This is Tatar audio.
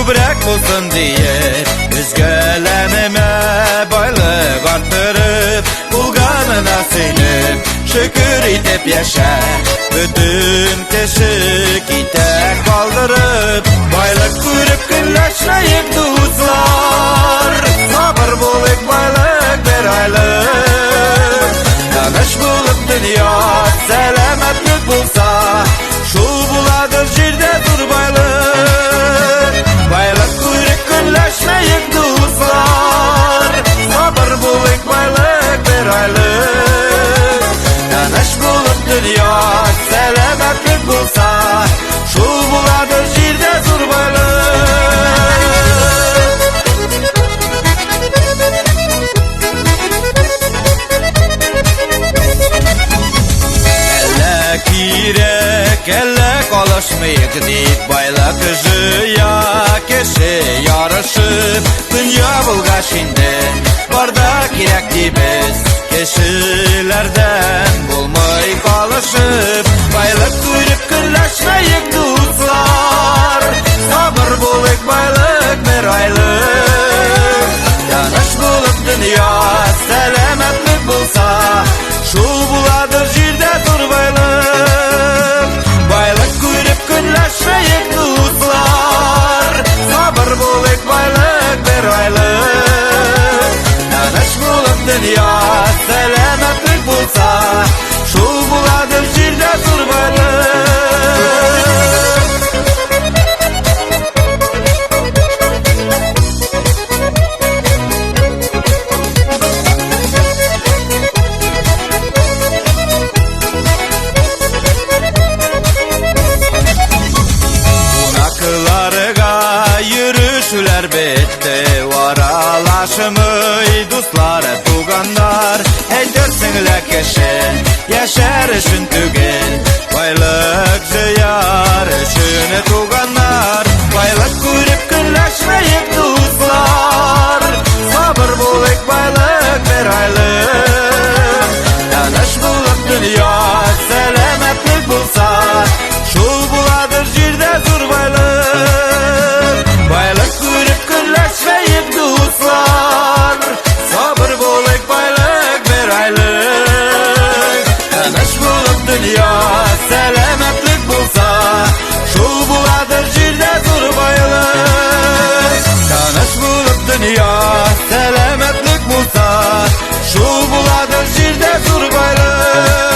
Күбрәк булсын диеп, өзгәләнемә байлык арттырып, булганына сөенеп, шөкер итеп яшә. Бөтен кеше китә калдырып, байлык күреп көнләшмәек, дуслар. Сабыр булыйк, байлык бер айлык. Тыныч булып дөнья, сәламәтлек булса, шул буладыр җирдә зур байлык. Байлык күреп көнләшмәек, дуслар. Сабыр булыйк, байлык бер айлык. Тыныч булып дөнья, сәламәтлек булса, шул буладыр җирдә зур байлык. Әллә кирәк, әллә калышмыйк дип байлык җыя кеше ярышып, дөнья булгач инде бар да кирәк дибез, кешеләрдән булмый калышып, байлык күреп көнләшмәек, дуслар. Сабыр булыйк, байлык бер айлык. Тыныч булып дөнья, сәламәтлек булса, шул буладыр җирдә зур байлык. Байлык күреп көнләшмәек, дуслар. Сабыр булыйк, байлык бер айлык. Тыныч булып дөнья, сәламәтлек булса, шул буладыр җирдә зур байлык. Кунакларга йөрешүләр бетте, аралашмый дуслар, туганнар. Әйтерсең лә кеше яшәр өчен түгел, байлык җыяр өчен туганнар. Байлык күреп көнләшмәек, дуслар. Сабыр булыйк, байлык бер айлык. Тыныч булып дөнья, сәламәтлек булса, шул буладыр җирдә зур байлык. Байлык күреп көнләшмәек, дуслар. Сабыр булыйк, байлык бер айлык. Тыныч булып дөнья, сәламәтлек булса, шул буладыр җирдә зур байлык. Тыныч булып дөнья, сәламәтлек булса, шул буладыр җирдә зур байлык.